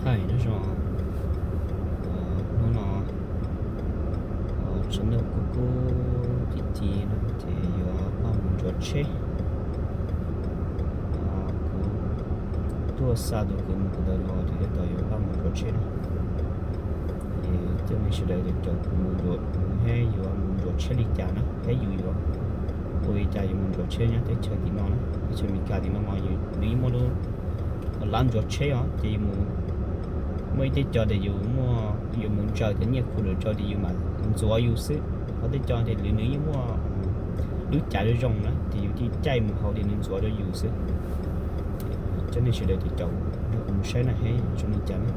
Aim no zoo, hnub no tshav ntuj kub kub ci ci no ces yuav pab mus ntxuav tsheb. Kuv tuaj xa tus kwv mus ntawd los ces tab tom yuav pab mus ntxuav tsheb na. Ces coj nej sawv daws caum kuv mus ntxuav, mus saib yuav mus ntxuav tsheb li cas na, thiab yus yuav ua li cas yuav mus ntxuav tsheb nyob teb chaws tim no na. Teb chaws Amelikas tim no mas nws yeej muaj lub lab ntxuav tsheb os, ces yus mus, muaj ib tej co ces yus muaj, yus mus ntsaws cov nyiaj khu lawm rau ces yus mam ntxuav yus xwb. Ho tej co ces nws yeej muaj lub cav zoo zoo na, ces yus cia caij mus hauv ces nws ntxuav rau yus xwb. Coj nej sawv daws caum kuv mus saib na, saib zoo li cas na.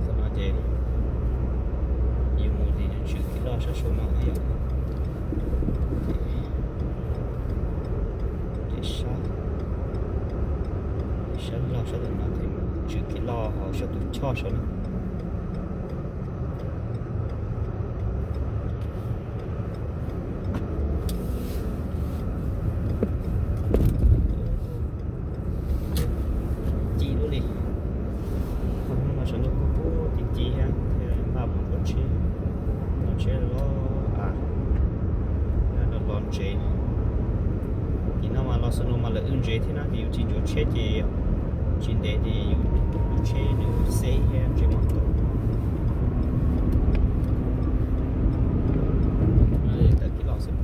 Qhov no ces yus mus ces yus tshwm kev loj sab saud no thiab yom. Ces sab, sab loj sab tus no ces tshwm kev loj hauv sab tus choj saud na. Ci lub li. Hnub no tshav ntuj kub kub ci ci thiab, thiaj npaj mus ntxuav tsheb, ntxuav tsheb los, los ntsev. Tim no mas los xwb no mas lawv wb ntsev thiab na, ces yus tsis ntxuav tsheb ces tsis ntev ces yus tsheb nws xeb thiab ntsev mas tau. Tawm kev loj xwb.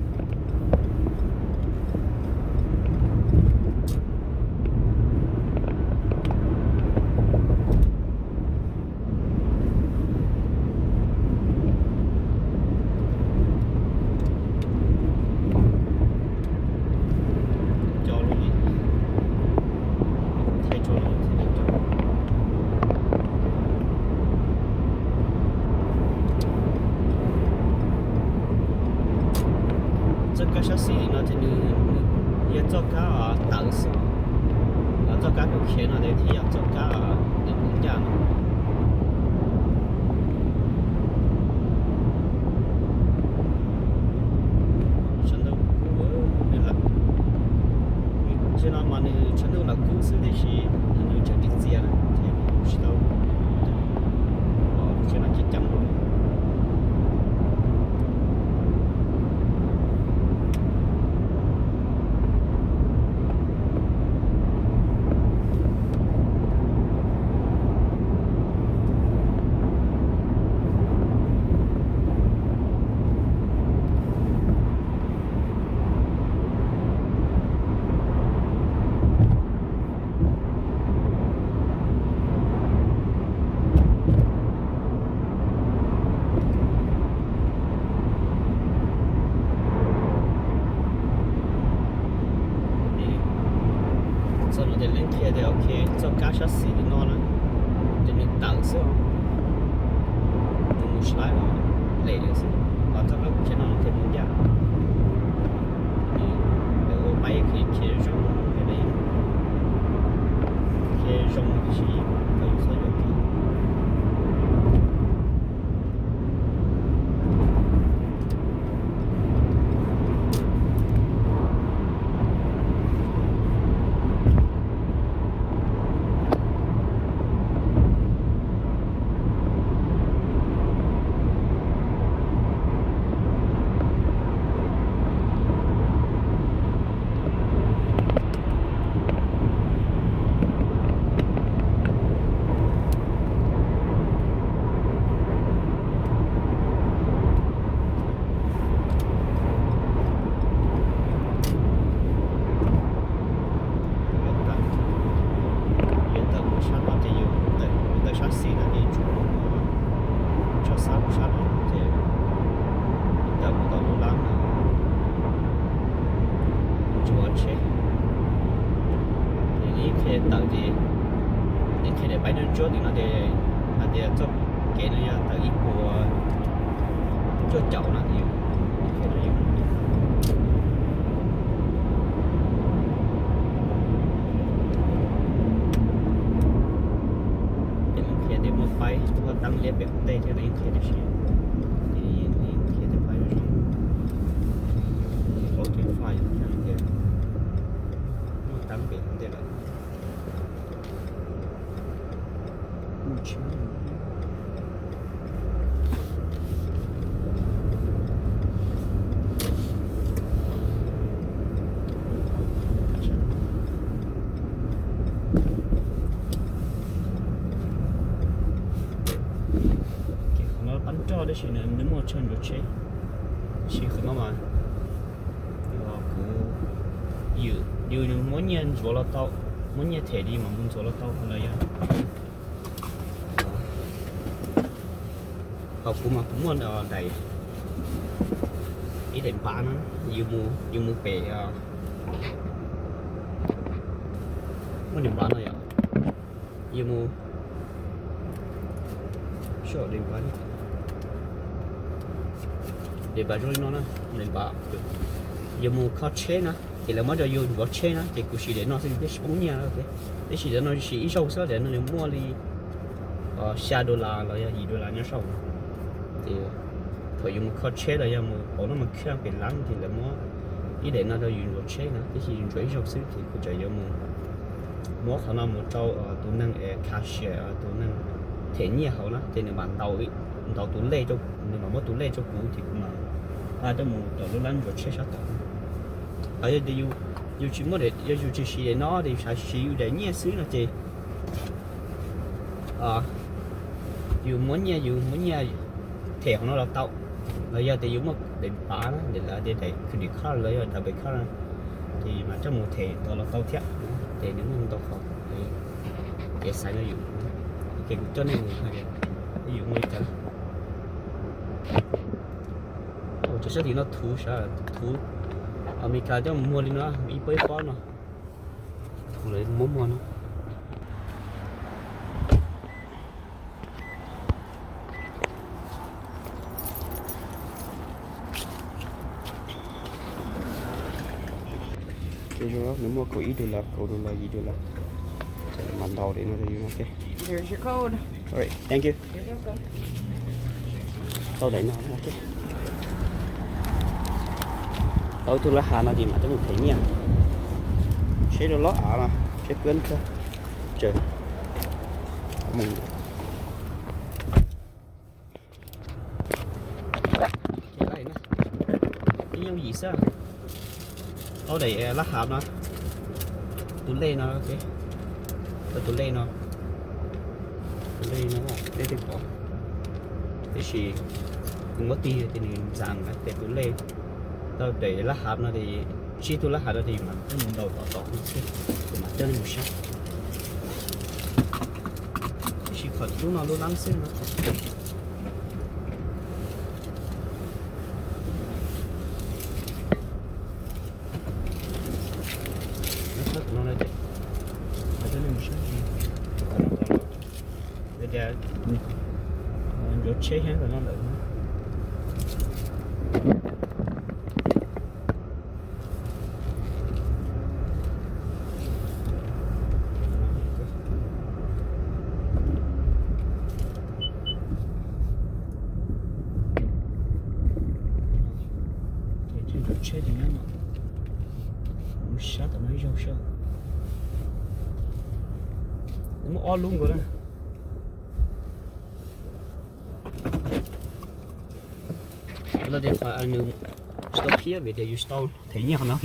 Co lub li, thaij tso lub thiaj li co. Txoj kab sab xis no ces nws yog txoj kab tawv xwb, txoj kab kuv khiav no ces thiaj yog txoj kab nws mus ncaj no. Tshav ntuj kub, tsis no mas nws tshav ntuj los kub xwb tiam sis nws tseem txias txias na ces kuv tsis tau los tsev no ces ceeb. Txoj no ces leej qhia tias ok, txoj kab sab xis li no na, ces nws tawv xwb os, nws mus tsis laib os, lem lawm xwb. Ho txoj kab kuv khiav no ces mus ncaj. Ua pais khiav zoo, khiav zoo tiam sis txhob yuam kev. Tawm ces, ces qhia daim pais ntsuab ntsuab tim no ces hais tias txoj kev no yog tawm ib puas cuaj caum no ces, ces qhia tias muaj paib, muaj teeb liab pem ntej thiab, yeej qhia tib si, ces yeej qhia tias paib zoo, ces hauv tej file tias muaj teeb pem ntej lawm. Qhov no pab roj tab sis nws muaj chaw ntxuav tsheb, tab sis qhov no mas kuv, yus muab nyiaj ntxuav los tau, muab nyiaj them li mas mus ntxuav los tau los yog. Ho kuv mas kuv muaj daim, ib daim npav no, yus mus pem, muaj daim npav no yom, yus mus, daim npav, daim npav zoo li no na, daim npav, yus mus kho tsheb na ces lawv muab rau yus ntxuav tsheb na ces kuv siv daim no xwb thiaj tsis poob nyiaj na. Tab sis daim no siv ib zaug xwb, daim no nws muaj li xya dollar los yog yim dollar nyob saum no. Ces thaum yus mus kho tsheb los yog mus pauv noj mus khiaj pem lab ces lawv muab ib daim no rau yus ntxuav tsheb na, tab sis yus ntxuav ib zaug xwb ces kuv tseem yuav mus muab qhov no mus rau tus neeg cashier, tus neeg them nyiaj hauv na ces nws mam ntaus, ntaus tus lej, nws mam muab tus lej rau kuv ces kuv mam nqa coj mus tom lub lab ntxuav tsheb sab tod. Yog tias yus tsis muaj, yog yus tsis siv daim no ces yus xav siv yus daim nyiaj xwb no ces yus muab nyiaj, yus muab nyiaj them qhov no los tau, los yog tias yus muaj daim npav na, lawv tias daim credit card los yog debit card na, ces yus mam coj mus them tod los tau thiab. Ces nws muaj ntau qhov kev xaiv rau yus. Ces kuv coj nej mus hais tias yus muaj li cas. Cov sab tim no thuv, thuv Amelikas coj mus muag li no, ib pob ib pob no, thuv lawv muab muag no. Ces zoo nws muaj kaum ib dollar, kaum dollar, yim dollar, mam ntaus daim no rau yus no. There's your code. All right, thank you. Tau daim no, tau tus lab hav no ces mam coj mus them nyiaj. Tsheb loj loj av no, tsheb plab tag, tsaws mus. Ib nyuag yim xwb. Tau daim lab hav no, tus lej no, tau tus lej no, tus lej no, lej tej pom, tab sis nws muab tig ces nws ntxav na, ces tus lej, tau daim lab hav no ces, tsib tug lab hav no ces yus mam coj mus ntaus tom tom no xwb, ces mam coj nej mus saib. Tab sis qhov lub no lub lab xwb no. Ntxuav tsheb heev, ntxuav tsheb heev no lawm. Ntxuav tsheb ces nyob no, mus sab tom no ib zaug seb. Muaj ob lub nkaus na. Los tias qhov nws tsis tau phiab vim tias yus tsis tau them nyiaj qhov no.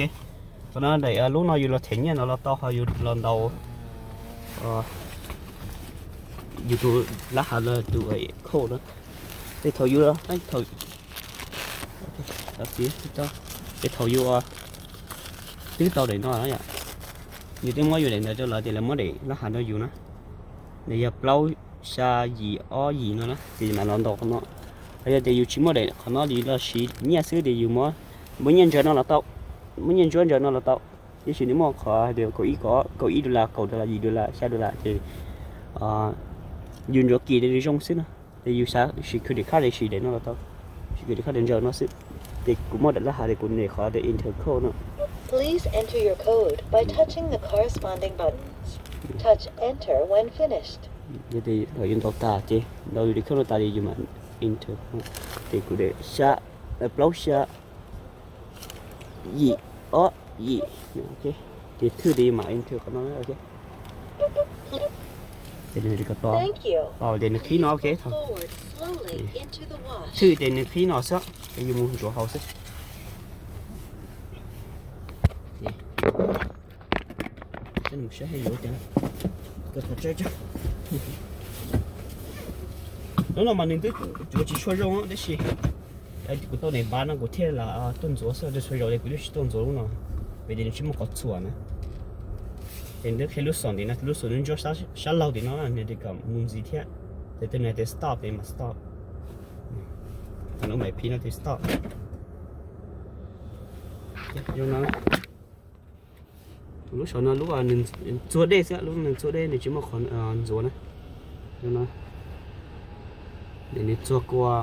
Qhov no daim lub no yus los them nyiaj no los tau, ho yus los ntaus yus tus lab hav los tus code no. Ces thaum yus, ces thaum yus twb tau daim no yom, yus twb muab yus daim ntawd rau lawv ces lawv muab daim lab hav rau yus na. Nws yog plaub xya yim ob yim no na, ces mam los ntaus qhov no. Yog tias yus tsis muaj daim qhov no, yus los siv nyiaj xwb ces yus muab, muab nyiaj ntsaws no los tau, muab nyiaj ntsuab ntsaws no los tau. Tiam sis nws muaj qhov hais tias kaum ib, kaum ib dollar, kaum dollar, yim dollar, xya dollar ces yus ntsuav kis li zoo xwb no. Ces yus xav siv credit card li siv daim no los tau, siv credit card daim ntsaws no xwb. Ces kuv muaj daim laj hav tias kuv nias qhov tias enter code no. Please enter your code by touching the corresponding buttons. Touch enter when finished. Yog tias yus ntaus tas ces ntaus yus daim code no tas ces yus mam enter. Ces kuv daim xya, plaub xya, yim ob yim. Ces thwj ces yus mam enter qhov no. Ces nws li ko to, ces nws qhib no, ok. Thwj ces nws qhib no xwb, ces yus mus ntsuav hauv xwb. Lub no mas nws twb cuav tsis tshua zoo tab sis kuv tau niam npav no kuv thiaj li tuaj ntxuav xwb, tsis tshua zoo li kuv twb tsis tuaj ntxuav lub no, vim tias nws tsis muaj qhov txhuam na. Ces nws qhia lub xom tim no, lub xom nws ntsuab sab laug tim no nws tias kom mus ntxiv thiab, ces tus nws tias stop ces mam stop. Lub maiv phiv no tias stop. Zoo no. Lub saum no lub txuag dej xwb, lub nws txuag dej nws tsis muaj qhov ntxuav na. Zoo no, nws txuag kua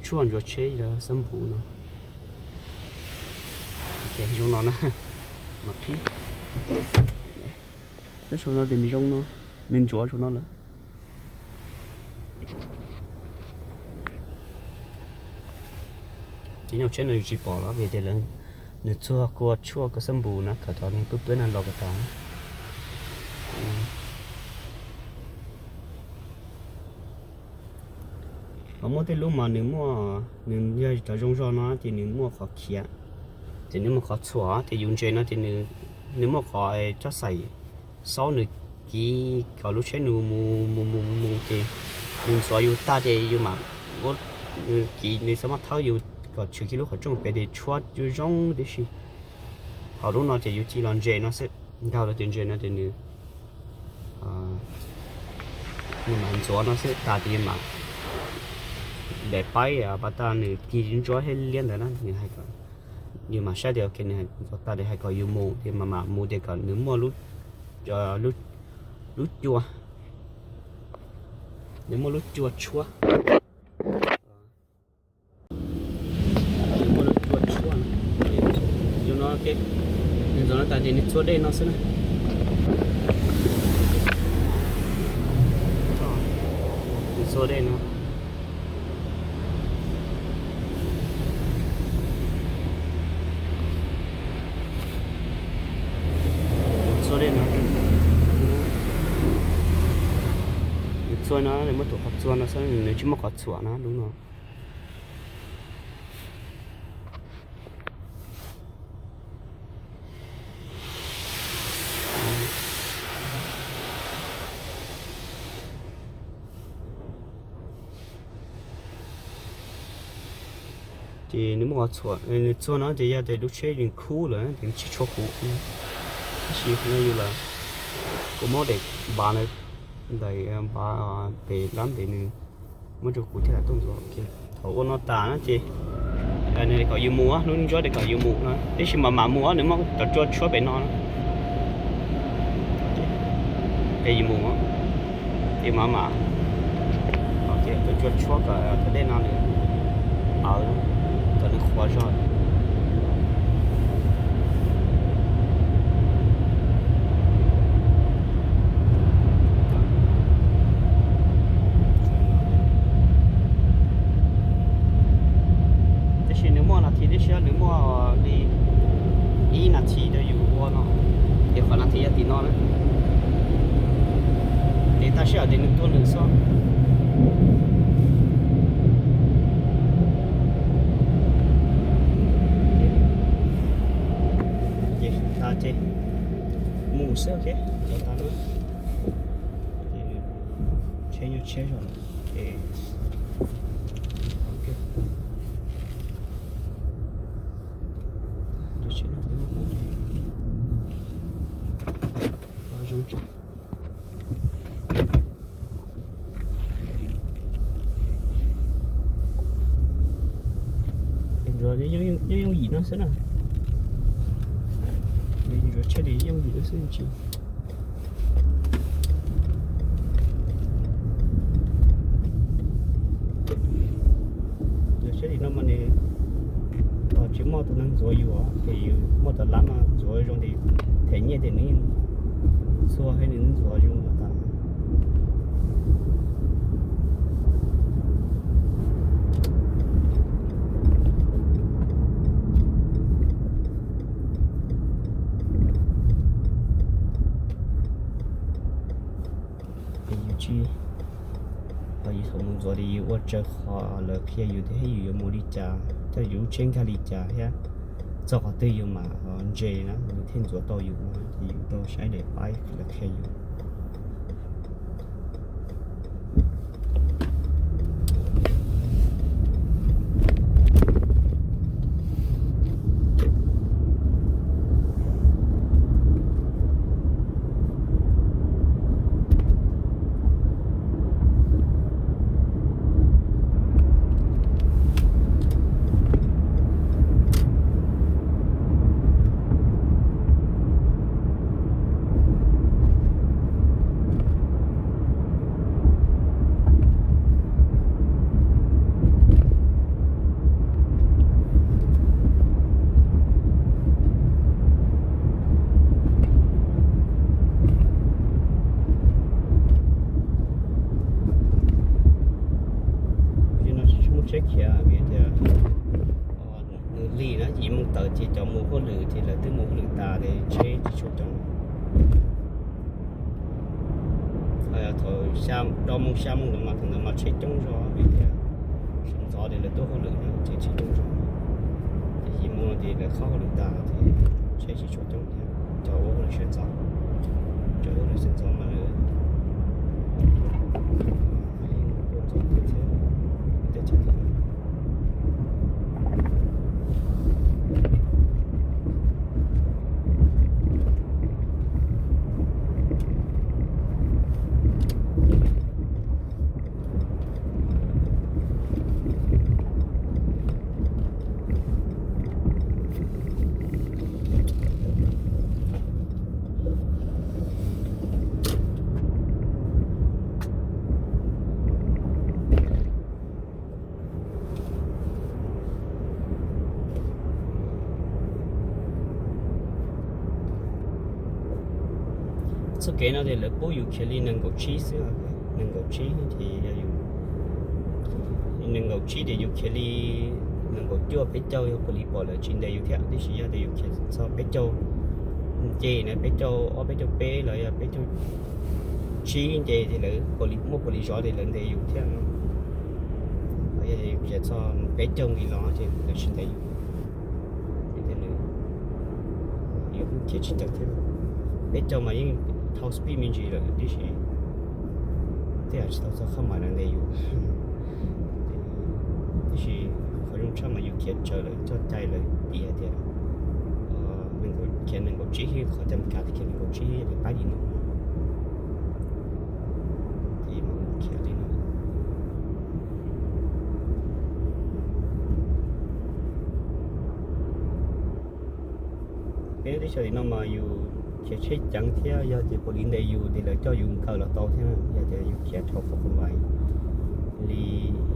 tshuaj ntsuav tsheb los xab npum no. Zoo no na, mas phib. Saum no ces nws zoo no, nws ntxuav saum no lawm. Ces nyuag tsheb no yus tsis pom los vim tias lawv, nws txuag kua tshuaj kua xab npum na kom cov neeg pwb pwb no los kom tas. Ho muaj tej lub mas nws muaj, nws yog cov zoo zog no ces nws muaj qhov khiav, ces nws muaj qhov txhuam ces yus ntses no ces nws muaj qhov coj xaim xaub nws kiv kom lub tsheb nws mus mus mus mus ces nws ntxuav yus tag ces yus mam, nws kiv nws xav maj thawb yus kom tshwm kiag lub qhov rooj pem ces tshuab zoo zoo tib si. Ho lub no ces yus cia los ntses no xwb, nkag los ces ntses no ces nws, nws mam ntxuav no xwb tas ces yus mam daim paib pas tas nws kis ntsuab thiab liab ntawd na, nws hais kom, yus mam saib tias ok nws ntxuav tas ces hais kom yus mus ces mam mam mus ces kom nws muaj lub cua, nws muaj lub cua tshuab. Nws muaj lub cua tshuab no, zoo no, nws ntxuav no tas ces nws txuag dej no xwb na. Nws txuag dej no. Txuag dej no, nws txuag no nws muaj tus qhov txuag no xwb, nws tsis muaj qhov txhuam na lub no. Ces nws muaj qhov txhuam, nws txuag no ces yog tias lub tsheb yeej khub lawm ces nws tsis tshua huv. Tab sis no yus lawm, kuv muab daim npav, daim npav pem lab ntev nws muab rau kuv thiaj li tuaj ntxuav. Thaum ua no tas na ces nws kom yus mus, lub ntsuab tias kom yus mus no, tab sis mam mam mus, nws muaj cov cua tshuab pem no na. Ces yus mus, ces mam mam, cov cua tshuab kom cov dej no nws, kom nws qhuav zog. Tab sis nws muaj nas this tib si, nws muaj li ib nas this rau yus ua no, ces qhov nas this yog tim no na. Ces tag sij hawm ces nws tuaj nws xwb. Ces tas ces mus xwb, ok, cov tas na. Ces tsheb nyob tsheb zog ces zoo tso. Nyob yooj yim no xwb na. Tsheb li yooj yim xwb tsis. Yog tsheb li no mas nws tsis muaj tus neeg ntxuav yus, ces yus muaj tus lab mas ntxuav zoo li them nyiaj ces nws txhua thiab nws ntxuav zoo los tas. Yus tsis, yus thaum mus ntxuav li yus ua raws qhov lawv qhia yus thiab yus yuav mus li cas, coj yus lub tsheb nkag li cas thiab txog qhov twg yus mam ntse na, yus thiaj ntxuav tau yus no, ces yus tau saib daim paib lawv qhia yus. Tsis no tsis muaj tsheb khiav vim tias nws lig na, yim moos tawm ces cov mus hauj lwm ces lawv twb mus hauj lwm tas ces tsheb tsis tshua coob. Thaum rau moos xya moos ntawd mas thaum ntawd mas tsheb coob zog vim tias sawv ntxov ces lawv tuaj hauj lwm na ces tsheb coob zog. Ces yim moos no ces lawv khob hauj lwm tas ces tsheb tsis tshua coob thiab, cov ua hauj lwm sawv ntxov, cov ua hauj lwm sawv ntxov mas lawv tuaj ntxov thiab thiab. Txoj kev no ces lawv pub yus khiav li nees nkaum tsib xwb, nees nkaum tsib ces yog yus, nees nkaum tsib ces yus khiav li nees nkaum cuaj peb caug yog puav leej pom lawv tsis ntes yus thiab, tiam sis yog tias yus khiav txog peb caug nce na, peb caug ob peb caug peb los yog peb caug tsib nce ces lawv puav leej, muaj puav leej zov ces lawv ntes yus thiab no. Yog tias yus khiav txog peb caug nqis los ces lawv tsis ntes yus. Yus kuj khiav tsis tau thiab, peb caug mas yeej thau speed me ntsis lawm tiam sis tej yam tsis tau txog qhov mam lawv ntes yus. Tiam sis qhov zoo tshaj mas yus khiav tsawv lawv coj cai lawv piav tias khiav nees nkaum tsib hib, qhov cov Meskas tias khiav nees nkaum tsib hib lawv pab yus no. Ces mas khiav li no. Peb lub teb chaws tim no mas yus khiav tsheb ceev thiab yog tias puav leej ntes yus ces lawv coj yus nkaum los tau thiab, yog tias yus khiav dhau qhov qhov vais li,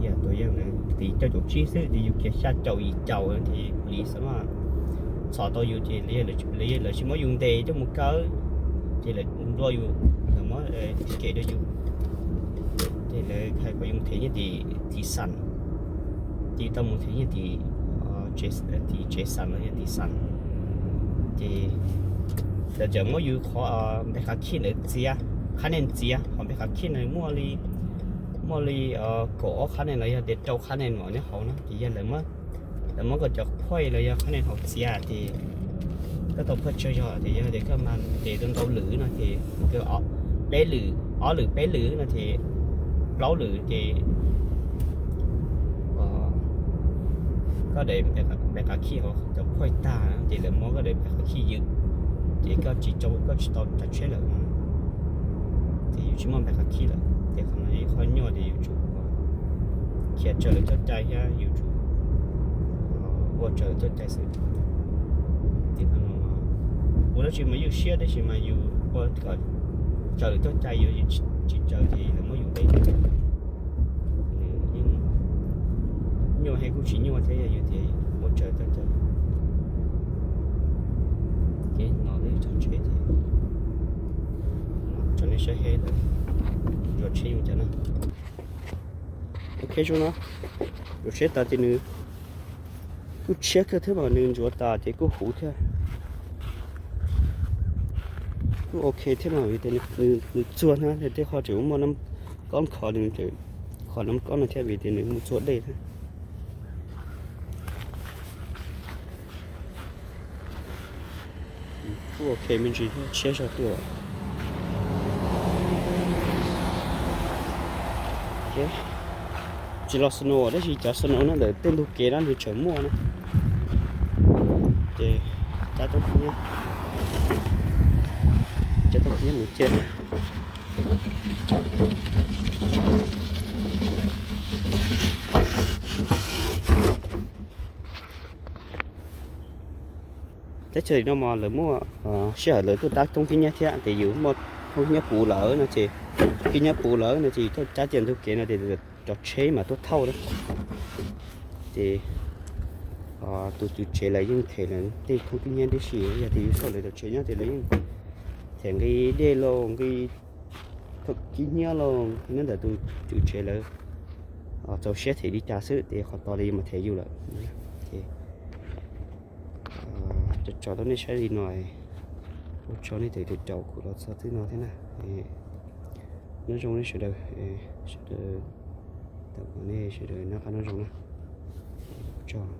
yog tus yeej na, tim caum caum tsib xwb ces yus khiav xya caum yim caum ces puav leej xav mas txhom tau yus ces lawv tsis muab yus ntes coj mus kaw, ces lawv nplua yus, lawv muab ticket rau yus, ces lawv hais kom yus them nyiaj tim, tim Xas, ces tau mus them nyiaj tim, tim tsev Xas los yog tim Xas, ces lawv txawm muab yus qhov npe qhov khij ntawd txiav, qhab nen txiav, qhov npe qhov khij ntawd muaj li, muaj li kaum ob qhab nen los yog tias rau qhab nen nyob hauv no ces yog lawv muab, lawv muab koj cov phuaj los yog qhab nen hauv txiav ces koj tau phuaj tsawg zog ces yog tias koj mas ntes tau ntau lwm no ces, peb lwm, ob lwm peb lwm no ces, plaub lwm ces koj daim npe qhov khij hauv cov phuaj tag ces lawv muab koj daim npe qhov khij ywm, ces koj tsis, koj tsis tau rau tsheb lawm no, ces yus tsis muaj npe qhov khij lawm. Ces qhov no yog qhov nyuaj ces yus tsum khiav raws lawv coj cai thiab yus tsum ua raws lawv coj cai xwb. Ces qhov no ua Dab tsi mas ywj siab tab sis mas yus ua kom raws lawv txoj cai, yus tsis raws ces lawv muab yus de. Nyuaj thiab kuj tsis nyuaj thiab, yog yus tias ua raws txoj cai. Ces no lawv tso tsheb ces tso nej saib heb lawm, ntsuas tsheb zoo cas no. Ok zoo no, ntsuas tsheb tas ces nws kuj tshiab kawg thiab mas nws ntsuas tas ces kuj huv thiab. Kuj ok thiab mas vim tias nws txuag na, tej qho tseem muaj nab kob kho nws, qhov nab kob no thiab vim tias nws mus txuag dej thiab. Kuj ok me ntsis thiab tshiab zog tuaj. Tsis los snow tab sis cov snow no ntawm tej ntug kev no nws tseem muaj na. Ces cab toob kiv nyiab, cab toob kiv nyiab mus cia. Teb chaws no mas lawv muaj sij hawm lawv tuaj cab toob kiv nyiab thiab ces yus muaj toob kiv nyiab puv lawm no ces, kiv nyiab puv lawm no ces yus tuaj cab cia ntug kev no ces cov tsheb mas tuaj thauj na. Ces tus tswv tsev lawv yeej them lawv tej toob kiv nyiab tib si, yog tias yus xauj lawv cov tsev nyob ces lawv yeej them nqi dej los nqi toob kiv nyiab los nyob ntawm tus tswv tsev lawv txaus siab them li cas xwb ces qhov tod lawv yeej mam them yus lawm. Ces tso tso rau nej saib li no, ua tsaug nej tus caum kuv los txog twb no thiab na. Nyob zoo nej sawv daws, sawv daws, thov kom nej sawv daws noj qab nyob zoo na. Tsaug.